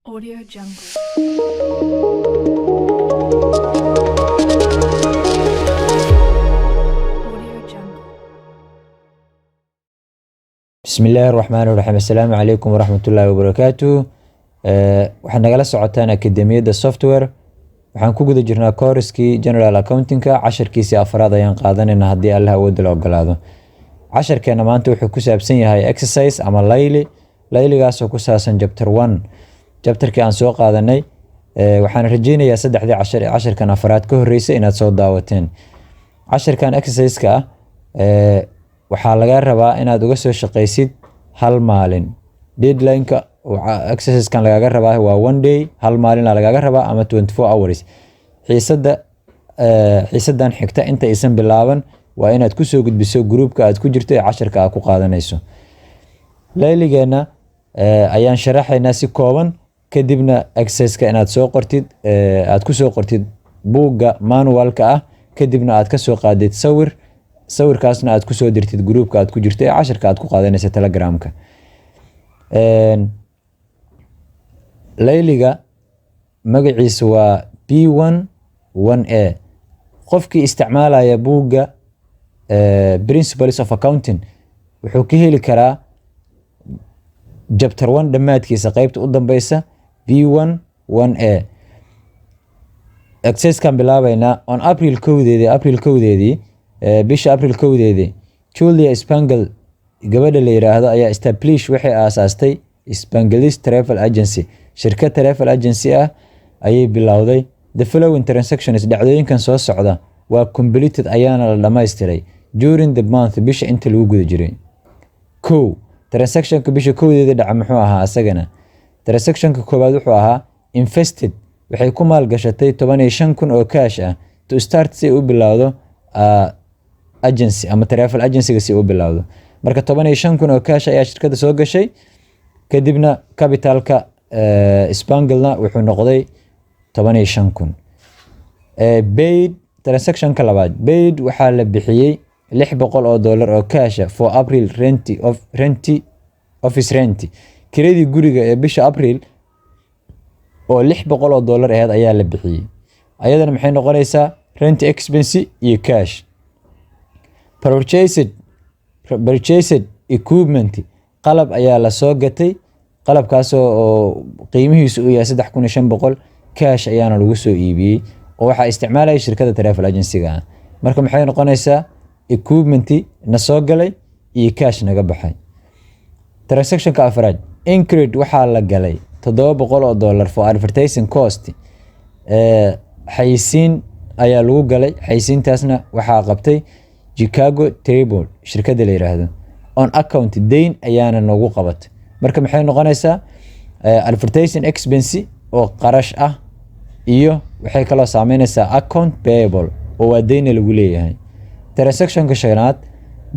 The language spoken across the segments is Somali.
Audio Jungle. Audio Jungle. Bismi illaahi raxmaani raxiim. Assalaamu calaykum waraxmatullaahi wabarakaatu. Waxaad nagala socotaan Akademiyadda Software. Waxaan ku guda jirnaa kooriskii General Accountingka. Casharkiisii afraad ayaan qaadanaynaa, haddii Allah awoodda la ogolaado. Casharkeena maanta wuxuu ku saabsan yahay exercise ama layli, layligaasoo ku saabsan chapter one, chapterkii aan soo qaadanay. Waxaan rajeynayaa saddexdii cashar ee casharkan afraad ka horreysay inaad soo daawateen. Casharkan exercise-ka ah waxaa laga rabaa inaad uga soo shaqaysid hal maalin. Deadline-ka exercise-kan lagaaga rabaa waa one day, hal maalina lagaaga rabaa, ama 24 hours. Xiisadan xigta inta aysan bilaaban waa inaad kusoo gudbiso groupka aad ku jirto ee casharka aad ku qaadanayso. Layligeena ayaan sharaxaynaa si kooban, kadibna exercise-ka inaad soo qortid, aad kusoo qortid buugga manualka ah, kadibna aad kasoo qaadid sawir, sawirkaasna aad kusoo dirtid groupka aad ku jirto ee casharka aad ku qaadanaysa Telegramka. Layliga magaciisa waa B 1 1A. Qofkii isticmaalaya buugga Principles of Accounting wuxuu ka heli karaa chapter one dhammaadkiisa, qeybta u dambeysa, B 1 1A. Exercise-kan bilaabeynaa. On April 1deedii, April 1deedii, bisha April 1deedii, Julia Spangle gabadha la yiraahdo ayaa establish, waxay aasaastay, Spangelis Travel Agency, shirkad travel agency ah ayay bilowday. The following transactions, dhacdooyinkan soo socda, waa completed, ayaana la dhammaystiray, during the month, bisha inta lagu guda jiray. Kow, transactionka bisha 1deeda dhaca muxuu ahaa asagana? Transactionka koowaad wuxuu ahaa invested, waxay ku maalgashatay 15,000 oo cash ah, to start, si ay u bilowdo, agency ama travel agencyga si u bilowdo. Marka 15,000 oo cash ayaa shirkadda soo gashay, kadibna capitalka Spanglena wuxuu noqday 15,000. Paid, transactionka labaad, paid, waxaa la bixiyey 600 oo dollar oo cash ah for April rent of rent, office rent, kiradii guriga ee bisha April oo 600 oo dollar aheyd ayaa la bixiyey. Ayadana maxay noqonaysaa? Rent expense iyo cash. Purchased equipment, qalab ayaa la soo gatay, qalabkaasoo oo qiimihiisu uu yahay 3,500, cash ayaana lagu soo iibiyey, oo waxaa isticmaalaya shirkadda travel agency-ga ah. Marka maxay noqonaysaa? Equipment na soo galay iyo cash naga baxay. Transactionka afraad, incurred, waxaa la galay 700 oo dollar for advertising cost, xayisiin ayaa lagu galay. Xayisiintaasna waxaa qabtay Chicago Tribune shirkadda la yiraahdo, on account, deyn ayaana noogu qabatay. Marka maxay noqonaysaa? Advertising expense oo qarash ah, iyo waxay kaloo saameynaysaa account payable oo waa deyna lagu leeyahay. Transactionka shanaad,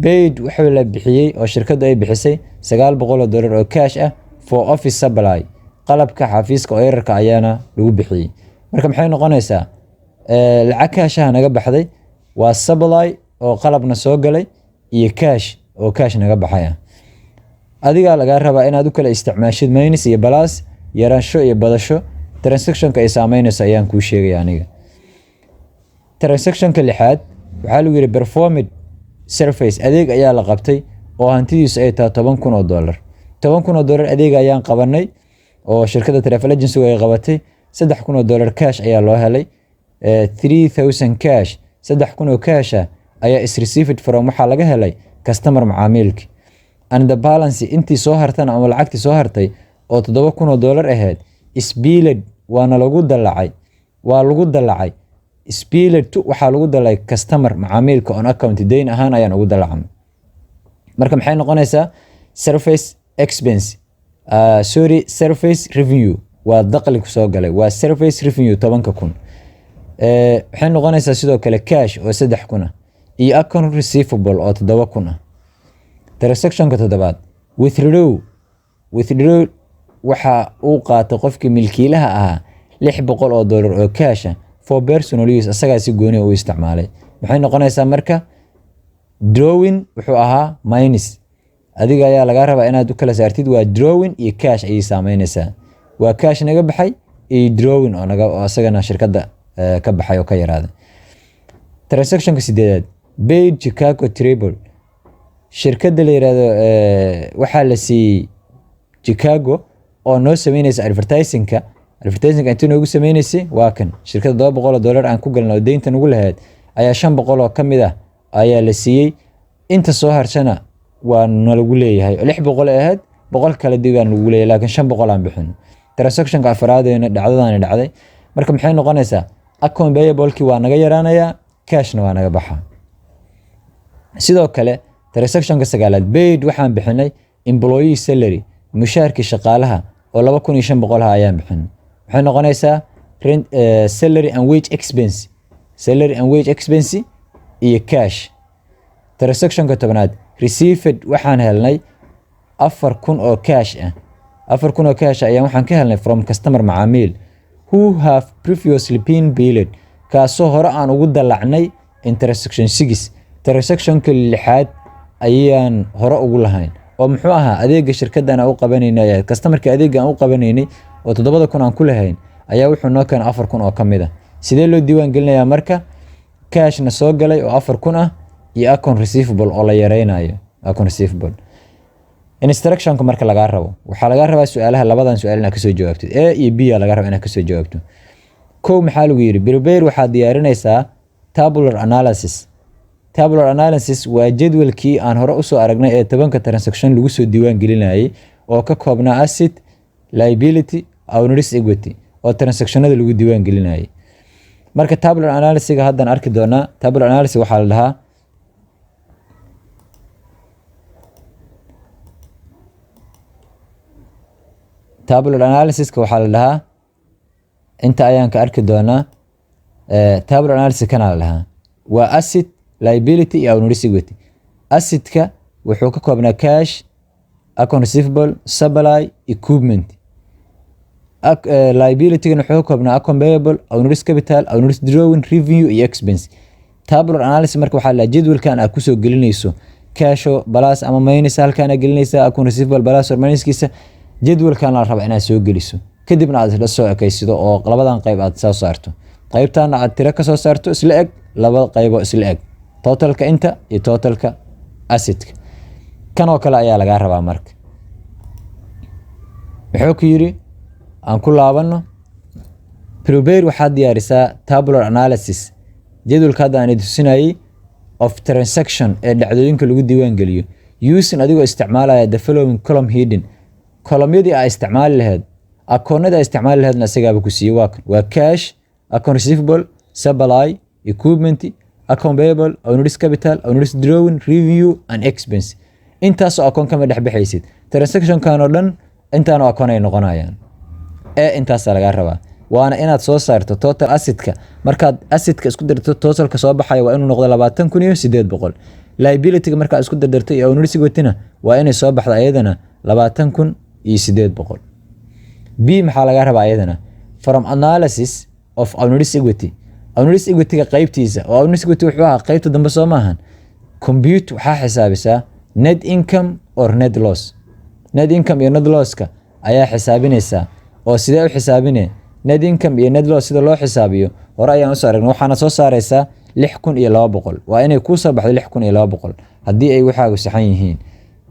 paid, wuxuu la bixiyey oo shirkaddu ay bixisay 900 oo dollar oo cash ah for office supply, qalabka xafiiska oo yararka ayaana lagu bixiyey. Marka maxay noqonaysaa? Lacag cash ah naga baxday, waa supply oo qalabna soo galay iyo cash oo cash naga baxay ah. Adigaa lagaa rabaa inaad u kala isticmaashid minus iyo plus, yaraansho iyo badasho. Transactionka ay saameynayso ayaan kuu sheegaya aniga. Transactionka lixaad waxaa lagu yidhi performed service, adeeg ayaa la qabtay oo hantidiisu ay tahay 10,000 oo dollar. 10,000 oo dollar adeeg ayaan qabanay oo shirkadda travel agency ay qabatay. 3,000 oo dollar cash ayaa loo helay. 3,000 cash, 3,000 oo cash ah ayaa is received from, waxaa laga helay, customer, macaamiilki, and the balance, intii soo hartana ama lacagtii soo hartay oo 7,000 oo dollar ahayd, is billed, waana lagu dalacay, waa lagu dalacay, is billed to, waxaa lagu dalacay, customer, macaamiilka, on account, deyn ahaan ayaan ugu dalacnay. Marka maxay noqonaysaa? Service expense, sorry, service revenue, waa dakhli kusoo galay, waa service revenue 10,000. Waxay noqonaysaa sidoo kale cash oo 3,000 ah iyo account receivable oo 7,000 ah. Transactionka toddobaad, withdraw, waxa uu qaatay qofkii milkiilaha ahaa 600 oo dollar oo cash ah for personal use, asagaa si gooni u isticmaalay. Maxay noqonaysaa marka? Drawing wuxuu ahaa minus. Adiga ayaa lagaa rabaa inaad u kala saartid, waa drawing iyo cash ayay saameynaysaa. Waa cash naga baxay iyo drawing oo naga oo isagana shirkadda ka baxay oo ka yaraaday. Transactionka sideedaad, paid Chicago Tribune. Shirkadda la yiraahdo waxaa la siiyey Chicago oo noo sameynaysa advertisingka. Advertisingka intii noogu sameynaysay waa kan shirkadda $700 aan ku galnay oo deynta nagu lahayd ayaa 500 oo ka mid ah ayaa la siiyey. Inta soo harshana waa nalagu leeyahay. 600 ay ahayd, 100 kale dib aan lagu leeyahay, laakiin 500 aan bixin. Transactionka afraadeyna dhacdadaani dhacday marka maxay noqonaysaa? Account payable-kii waa naga yaraanayaa, cashna waa naga baxaa. Sidoo kale transactionka sagaalaad, paid waxaan bixinay employee salary, mushaharkii shaqaalaha oo 2500 ah ayaan bixinay. Waxay noqonaysaa rent, salary and wage expense, salary and wage expense iyo cash. Transactionka 10aad, received waxaan helnay 4000 oo cash ah. 4000 oo cash ah ayaan waxaan ka helnay from customer, macaamiil, who have previously been billed, kaasoo hore aan ugu dalacnay in transaction six. Transactionka lixaad ayaan hore ugu lahayn oo muxuu ahaa? Adeega shirkaddan aan u qabanaynay ayaa customerka adeega aan u qabanaynay oo 7000 aan ku lahayn ayaa wuxuu noo keenay 4000 oo ka mid ah. Sidee loo diiwaan gelinayaa marka? Cashna soo galay oo 4000 ah iyo account receivable oo la yareynayo account receivable. Instructionka marka lagaa rabo, waxaa lagaa rabaa su-aalaha, labadan su-aal inaad kasoo jawaabtid. A iyo B aa lagaa rabaa inaad kasoo jawaabto. Kow, maxaa lagu yidhi? Prepare, waxaad diyaarinaysaa tabular analysis. Tabular analysis waa jadwalkii aan hore usoo aragnay ee 10ka transaction lagu soo diiwaan gelinayay oo ka koobnaa asset, liability, owner's equity, oo transactionada lagu diiwaan gelinayay. Marka tabular analysis haddaan arki doonaa. Tabular analysis waxaa la dhahaa, tabular analysiska waxaa la dhahaa, inta ayaan ka arki doonaa. Tabular analysis kana la dhahaa waa asset, liability iyo owner's equity. Assetka wuxuu ka koobnaa cash, account receivable, supply, equipment. Liability-gana wuxuu ka koobnaa account payable, owner's capital, owner's drawing, revenue iyo expense. Tabular analysis marka waxaa la jadwalkan aad kusoo gelinayso casho plus ama minus, halkaan aad gelinaysaa account receivable plus or minuskiisa. Jadwalkan la rabaa inaad soo geliso, kadibna aad isla soo ekaysido oo labadan qayb aad soo saarto, qaybtaana aad tiro ka soo saarto isla eg, laba qaybo isla eg, totalka inta iyo totalka assetka. Kan oo kale ayaa lagaa rabaa. Marka muxuu ku yidhi? Aan ku laabano. Prepare, waxaad diyaarisaa tabular analysis, jadwalka hadda aan tusinayay, of transaction ee dhacdooyinka lagu diiwaan geliyo, using, adigoo isticmaalaya, the following column heading. Columnyadii aa isticmaali lahayd, akoonadii aa isticmaali lahaydna isagaaba ku siiyey. Waa kan, waa cash, account receivable, supply, equipment, account payable, owner's capital, owner's drawing, revenue and expense. Intaasoo akoon kama dhex baxaysid. Transactionkan oo dhan intaanoo akoon ay noqonayaan ee intaasaa lagaa rabaa, waana inaad soo saarto total assetka. Markaad assetka isku darto, totalka soo baxaya waa inuu noqdo 20,800. Liabilityga markaad isku dardarto iyo owner's equity-na waa inay soo baxdo ayadana 20,800. B maxaa lagaa rabaa ayadana? From analysis of owner's equity, owner's equity-ga qaybtiisa, oo owner's equity wuxuu ahaa qaybta dambe, soo maahan? Compute, waxaa xisaabisaa net income or net loss. Net income iyo net losska ayaa xisaabinaysaa. Oo sidee u xisaabine? Net income iyo net loss sida loo xisaabiyo hore ayaan usoo aragnay. Waxaana soo saaraysaa 6200. Waa inay kuu soo baxdo 6200 haddii ay waxaagu saxan yihiin.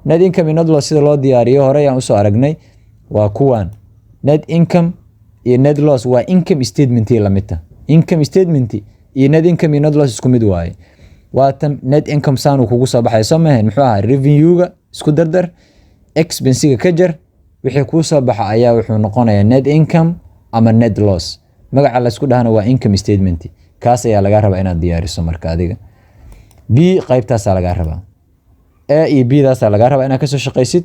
Net income iyo net loss sida loo diyaariyo hore ayaan usoo aragnay. Waa kuwan net income iyo net loss, waa income statement lamidta. Income statement iyo net income iyo net loss isku mid waaye. Waatan net income saan uu kugu soo baxay, soo maahan? Muxuu ahaa? Revenue-ga isku dardar, expensiga ka jar, wixii kuu soo baxa ayaa wuxuu noqonayaa net income ama net loss. Magaca laysku dhahana waa income statement. Kaas ayaa lagaa rabaa inaad diyaariso. Marka adiga B qaybtaasaa lagaa rabaa, A iyo B daasaa lagaa rabaa inaad kasoo shaqaysid.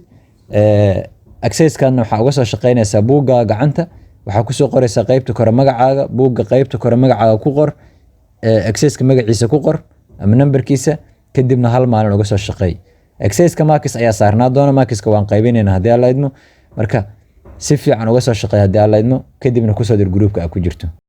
Exercisekanna waxaa uga soo shaqaynaysaa buugga gacanta. Waxaa kusoo qoraysaa qaybta kore magacaaga, buugga qaybta kore magacaaga ku qor, exerciseka magaciisa ku qor ama nambarkiisa, kadibna hal maalin uga soo shaqeey. Exerciseka marks ayaa saarnaa doona. Markiska waan qaybinayna haddii Alla idmo. Marka si fiican uga soo shaqeey haddii Alla idmo, kadibna kusoo dir groupka aad ku jirto.